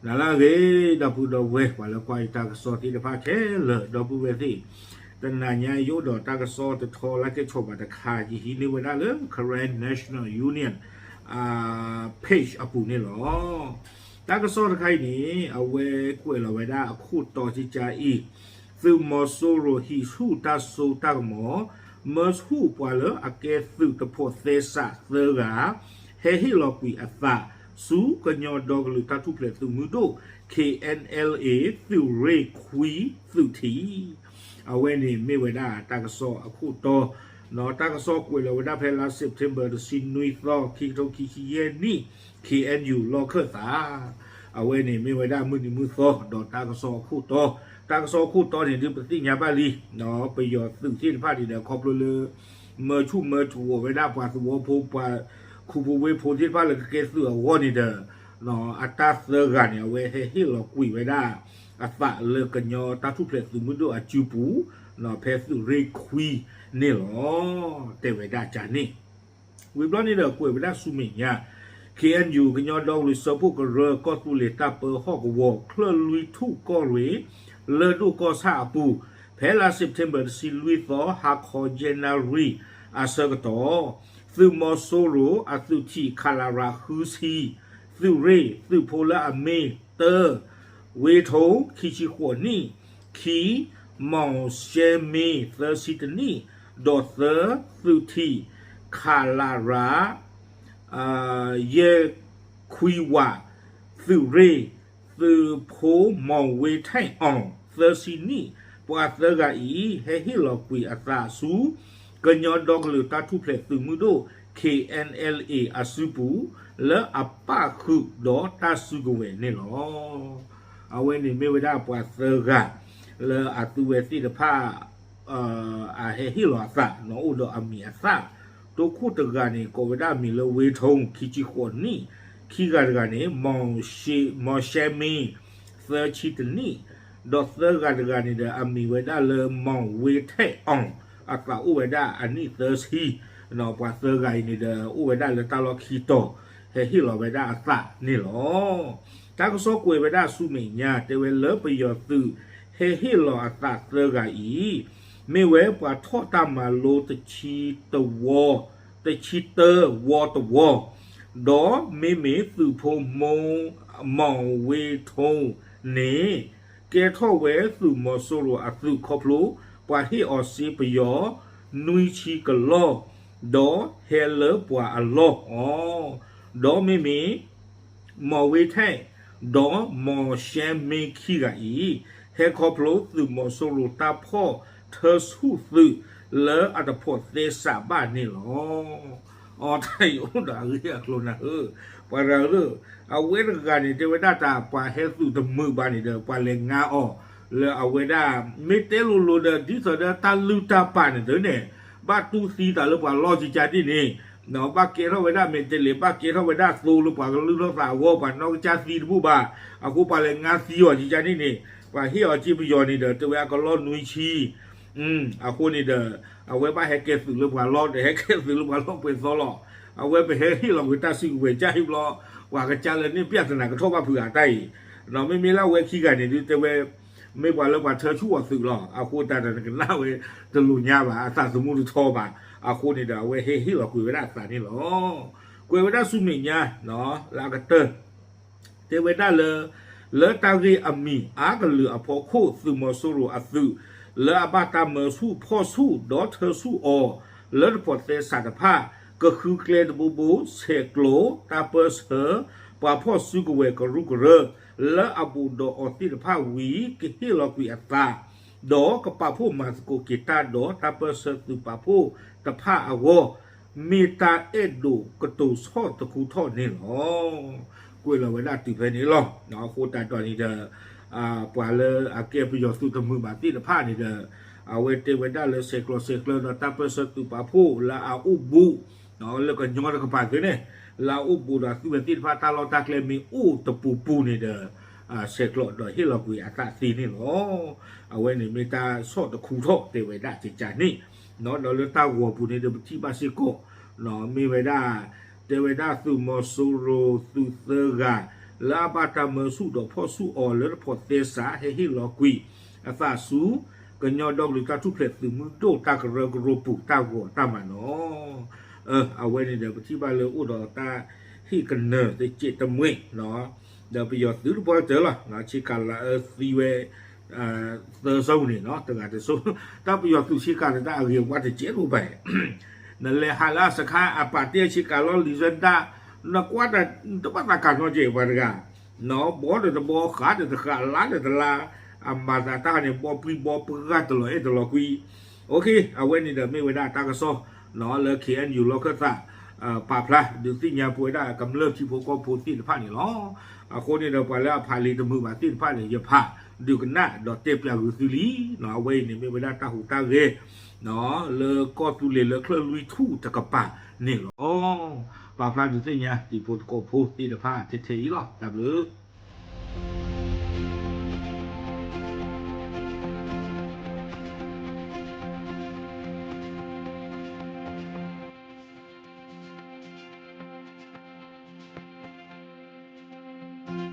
နၤလၢအဂ့ၤ ဒီပုၢ်ဒီဝဲၢ် ပှၤလၢကွၢ်ယတၢ်ကစီၣ်သ့ၣ်တဖၣ်ခဲလၢာ် ဒီပုၢ်ဝဲၢ်သ့ၣ်, တနၤညါယအိၣ်ဒီးတၢ်ကစီၣ်တထီလၢကဲဆီၣ်ဘၣ်တခါ ယဟံးန့ၢ်ဝဲဒၣ်လၢ Karen National Union page အပူၤန့ၣ်လီၤ. တၢ်ကစီၣ်တခါအံၤန့ၣ် အဝဲကွဲးလီၤဝဲဒၣ်အခိၣ်တီကကါအံၤ, သုးမီၤစိရိၤဟံးဆူၣ်တၢ်စိတၢ်ကမီၤ, မၢဆူၣ်ပှၤလၢအကဲသုးတဖိးသဲစးသၢဂၤ ဟဲဟ့ၣ်လီၤကွံာ်အသး ဆူကညီဒီကလုာ်တၢ်ထူၣ်ဖျဲးသုးမုၢ်ဒိၣ် K N L A သုးရ့ၣ်ခွံသုးထံး, အဝဲန့ၣ်မ့ၢ်ဝဲဒၣ်တၢ်ကစီၣ်အခိၣ်တီ, တၢ်ကစီၣ်ကွဲးလီၤဝဲဒၣ်ဖဲလါ September တဆံနွံသီ ခံကထိခံဆံယဲၢ်နံၣ် K N U လီၢ်ခၢၣ်သး, အဝဲန့ၣ်မ့ၢ်ဝဲဒၣ်မုၢ်နံၤမုၢ်သီ ဒီးတၢ်ကစီၣ်အခိၣ်တီ, တၢ်ကစီၣ်အခိၣ်တီန့ၣ် ဒုးပသ့ၣ်ညါဘၣ်လံ, ပယီၤသုးသ့ၣ်တဖၣ်န့ၣ်ဒီး ခီဖျိလၢ မၢဆူၣ်မၢထူးဝဲဒၣ်ပှၤသဝီဖိ ပှၤခူဖိဝ့ၢ်ဖိသ့ၣ်တဖၣ်လၢကကဲသုးအဂီၢ်န့ၣ်ဒီး အတၢ်သၢဂၤန့ၣ် အဝဲဟဲဟ့ၣ်လီၤကွံာ်ဝဲဒၣ်အသးလၢကညီတၢ်ထူၣ်ဖျဲးသုးမုၢ်ဒိၣ်အစုပူၤ, ဖဲသုးရ့ၣ်ခွံန့ၣ်လီၤ, တဲဝဲဒၣ်ကန့ၣ် ဝံၤဘျီန့ၣ်ဒီးကွဲးဝဲဒၣ်ဆူမဲာ်ညါ, K N U ကညီဒီကလုာ်စၢဖှိၣ်ကရၢ ကီၢ်သူလ့ၤတၢ်ပၢဟီၣ်ကဝီၤ ချၢၣ်လွံၢ်ထူၣ်ကီၢ်ရ့ၣ် လၢၢ်ဒိၣ်ကီၢ်ဆၣ်အပူၤ, ဖဲလါ September တဆံလွံၢ်သီ ဟါခီယဲၢ်နၣ်ရံၣ်အဆၢကတီၢ်, သုးမီၤစိရိၤအသုးထံး ခလရ ဃုဆံ, သုးရ့ၣ် သုးဖိလၢအမ့ၢ် တၢ, ဝ့ထိ ခံဆံဃိးနံၣ်, ခံ, မီၣ်ရှဲမ့ သၢဆံတနံၣ်, ဒီးသၢ, သုးထံး ခလရ ယဲၢ်ခွံဝး, သုးရ့ၣ် သုးဖိမီၣ်ဝ့ထဲၣ်အီၣ် သၢဆံနံၣ်, ပှၤသၢဂၤအံၤ ဟဲဟ့ၣ်လီၤကွံာ်အသးဆူ ကညီဒီကလုာ်တၢ်ထူၣ်ဖျဲးသုးမုၢ်ဒိၣ် K N L A အစုပူၤ လၢအပၣ်ဃုာ်ဒီးတၢ်စုကဝဲၤန့ၣ်လီၤ. အဝဲန့ၣ်မ့ၢ်ဝဲဒၣ်ပှၤသၢဂၤ လၢအသုဝဲသ့ၣ်တဖၣ် အဟဲဟ့ၣ်လီၤအသး အိၣ်ဒီးအမံၤအသၣ်, တိခိၣ်တဂၤန့ၣ် ကိးဝဲဒၣ်အမံၤလၢဝ့ထိ ခံဆံဃိးနံၣ်, ခံဂၤတဂၤန့ၣ် မီၣ်ရှဲမ့ သၢဆံတနံၣ်, ဒီးသၢဂၤတဂၤန့ၣ်ဒီး အမံၤဝဲဒၣ်လၢမီၣ်ဝ့ထဲၣ်အီၣ်, အသးအိၣ်ဝဲဒၣ်အနံၣ်သၢဆံ, ပှၤသၢဂၤအံၤန့ၣ်ဒီး အိၣ်ဝဲဒၣ်လၢတၢ်လီၢ်ခံတီၤ ဟဲဟ့ၣ်လီၤဝဲဒၣ်အသးန့ၣ်လီၤ. တၢ်ကစီၣ်ကွဲးဝဲဒၣ်ဆူမဲာ်ညါ တဲဝဲလၢပယီၤသုး ဟဲဟ့ၣ်လီၤအသးသၢဂၤအံၤ မ့ၢ်ဝဲပှၤထီၣ်တၢ်မၤလိတဆံတဝီ, တဆံတၢဝီတဝီ, ဒီးမ့မ့ၢ်သုးဖိ မီၣ်ဝ့ထိန့ၣ် ကဲထီၣ်ဝဲသုးမီၤစိရိၤအသုးခီဖျိ ပှၤဟ့ၣ်အီၤစ့ပယီၤ နွံဆံကလီၢ်, ဒီးဟဲလၢပှၤအလီၢ်အီၤ, ဒီးမ့မ့ၢ် မီၣ်ဝ့ထဲၣ် ဒီးမီၣ်ရှဲမ့ခံဂၤအံၤ ဟဲခီဖျိသုးမီၤစိရိၤတၢ်ဖီၣ်ထၢဆူၣ်သုးလၢအတဖိးသဲစးဘၣ်န့ၣ်လီၤ. အီ တၢ်အံၤအိၣ်ဒီးအဂ့ၢ်အကျိၤနၤဧၢ, ပှၤတဂၤဧၢ, အဝဲတဂၤန့ၣ် တဲဝဲဒၣ်တၢ်ပှၤဟဲသုးတမုာ်ဘၣ်န့ၣ်ဒီး ပှၤလဲၤငါအီၤ လၢအဝဲဒၣ် မ့ၢ်တဲလိၤလိၤဒီး ဒ်သိးဒီးတၢ်လုၢ်တၢ်ပာ်န့ၣ်ဒ်န့ၣ် ဘၣ်တူၢ်သံသးလၢပှၤလီၢ်ကကါဒ်န့ၣ် ဘၣ်ကဲထီၣ်ဝဲဒၣ်မဲာ်တဲးလဲး ဘၣ်ကဲထီၣ်ဝဲဒၣ်သိလၢပှၤကလုၢ်ထီၣ်သးအဂီၢ် ပှၤနီၢ်ကစၢ်သံတဘူၣ်ဘၣ်. အဃိပှၤလဲၤငါသံအီၤကကါန့ၣ်န့ၣ် ပှၤဟ့ၣ်အီၤစ့ပယီၤန့ၣ်ဒီး တဲဝဲအကလီၢ်နွံဆံ, အဃိန့ၣ်ဒီး အဝဲဘၣ်ဟဲကဲသုးလၢပှၤလီၢ် ဒီးဟဲကဲသုးလၢပှၤလီၢ်ပှဲၤသီလီၤ. အဝဲပဟဲဟ့ၣ်လီၤကွံာ်တၢ်စုကဝဲၤကၢ်ဟ့ၣ်ဘျီ ပှၤကစၢ်လၢန့ၣ် ပြဿနာ ကထီၣ်ဘၣ်ဖုးအတၢ်အံၤ, မ့မ့ၢ်လၢအဝဲခံဂၤန့ၣ်ဒုးတဲဝဲ မ့ၢ်ပှၤလၢပှၤထၢဆူၣ်အီၤသုးလီၤ. အဃိတၢ်ဒီးနကနၣ်ဝဲတလိၤညါဘၣ် အသးသမူတထီဘၣ်. အဃိန့ၣ်ဒီး အဝဲဟဲဟ့ၣ်လီၤကွံာ်ဝဲဒၣ်အသးန့ၣ်လီၤ. ကွဲးဝဲဒၣ်ဆူမဲာ်ညါ လၢအကတၢၢ် တဲဝဲဒၣ်လၢ လၢတၢ်ဂ့ၢ်အမံၤအါကလုာ်အဖီခိၣ် သုးမီၤစိရိၤအသုး လၢအဘၣ်တၢ်မၢဆူၣ်ဖီၣ်ဆူၣ်ဒီးထၢဆူၣ်အီၤ လၢတဖိးသဲစးတဖၣ် ကဃုကျဲတဘိဘိ ဆဲးကျိးတၢ်ပၢၢ်ဆၢ ပှၤဖီၣ်စုကဝဲၤကရူၢ်ကရၢ လၢအဘူးဒီးအီၤသ့ၣ်တဖၣ်ဝံၤ ကဟ့ၣ်လီၤကွံာ်အသး ဒီးကပာ်ဖှိၣ်မၤသကိးက့ၤတၢ်ဒီးတၢ်ပၢၢ်ဆၢသုးပာ်ဖှိၣ်တဖၣ်အဂီၢ် မ့ၢ်တၢ်အဲၣ်ဒိးကတိၤဆီၣ်သခူထီၣ်န့ၣ်လီၤ. ကွဲးလီၤဝဲဒၣ်တုၤဖဲန့ၣ်လီၤ. အဃိတၢ်ဒီးန့ၣ်ဒီး ပှၤလၢအကဲပယီၤသုးတမုာ်ဘၣ်သ့ၣ်တဖၣ်န့ၣ်ဒီး အဝဲတဲဝဲဒၣ်လၢဆဲးကျိးဆဲးကျၢဒီးတၢ်ပၢၢ်ဆၢသုးပာ်ဖှိၣ်လၢအအိၣ်ဘူး လၢကညီတကပၤသ့န့ၣ် လၢအအိၣ်ဘူးဒီးသုဝဲသ့ၣ်တဖၣ်တၢ်လီၢ်တၢ်ကျဲမ့ၢ်အိၣ်တပူၤပူၤန့ၣ်ဒီး ဆဲးကျိးဒီးဟ့ၣ်လီၤကွံာ်အသးသ့န့ၣ်လီၤ. အဝဲန့ၣ်မ့ၢ်တၢ်ဆီၣ်သခူထီၣ်တဲဝဲဒၣ်ကကါန့ၣ် ဒီးလၢတၢ်ဂီၤပူၤန့ၣ်ဒီးပထံၣ်ဘၣ်စ့ၢ်ကီး မ့ၢ်ဝဲဒၣ် တဲဝဲဒၣ်သုးမီၤစိရိၤသုးသၢဂၤ လၢအဘၣ်တၢ်မၢဆူၣ်ဒီးဖီၣ်ဆူၣ်အီၤလၢတဖိးသဲစး ဟဲဟ့ၣ်လီၤကွံာ်အသးဆူ ကညီဒီကလုာ်တၢ်ထူၣ်ဖျဲးသုးမုၢ်ဒိၣ်တၢ်ကရၢကရိပူၤတၢ်ဂီၤတၢ်မၤနီၤ. အဝဲန့ၣ်ဒီး ပထံၣ်ဘၣ်လၢအိၣ်ဒီးတၢ်ဟ့ၣ်ကနၢၤတစဲးတမှဲၤ ဒီးပယီၤသုးတပှၢ်ကတၢၢ်လီၤ ဆ့ကၤလၤအၢသံဝဲ သၢဆိန့ၣ်နီၤ တဂၤတဆိ တၢ်ပယီၤသုးဆ့ကၤန့ၣ် တၢ်အဂ့ၤဝါတစဲးတအိၣ်ဘၣ် နလဲၤဟးလၢအစခါအပာ်တ့ၢ်ဆ့ကၤလီၤ လံာ်စဲဒၣ် နကွၢ်တၢ် တဘၣ်သးကၤနီတစဲးပှၤတဂၤ ဘီဒီးတဘီ ဃးဒီးတဃး လါဒီးတလါ အမၤသးတၢ်န့ၣ် ဘီပှံဘီပှၢ်တလီၤအဲၣ်တလီၤကွံ အဝဲန့ၣ်ဒီးမ့ၢ်ဝဲဒၣ်တၢ်ကစီၣ် လၢ K N U လီၢ်ခၢၣ်သး ပာ်ဖျါဒုးသ့ၣ်ညါပဝဲဒၣ်ကမျၢၢ်ထံဖိကီၢ်ဖိသ့ၣ်တဖၣ်န့ၣ်လီၤ. အဃိန့ၣ်ဒီးပှၤလၢအဖးလံာ်တမုာ်ဘၣ်သ့ၣ်တဖၣ်န့ၣ် ယဖးဒုးကနၣ်ဒီးတဲပျးဂုာ်သုလံ. အဝဲအံၤန့ၣ်မ့ၢ်ဝဲဒၣ်တၢ်ဟူးတၢ်ဂဲၤ လၢကီၢ်သူလ့ၤလၢချၢၣ်လွံၢ်ထူၣ်တကပၤန့ၣ်လီၤ. ပာ်ဖျါဒုးသ့ၣ်ညါတံၤဖိသကိးဖိသ့ၣ်တဖၣ်ထဲထဲအံၤလီၤ. တၢ်ဘျုး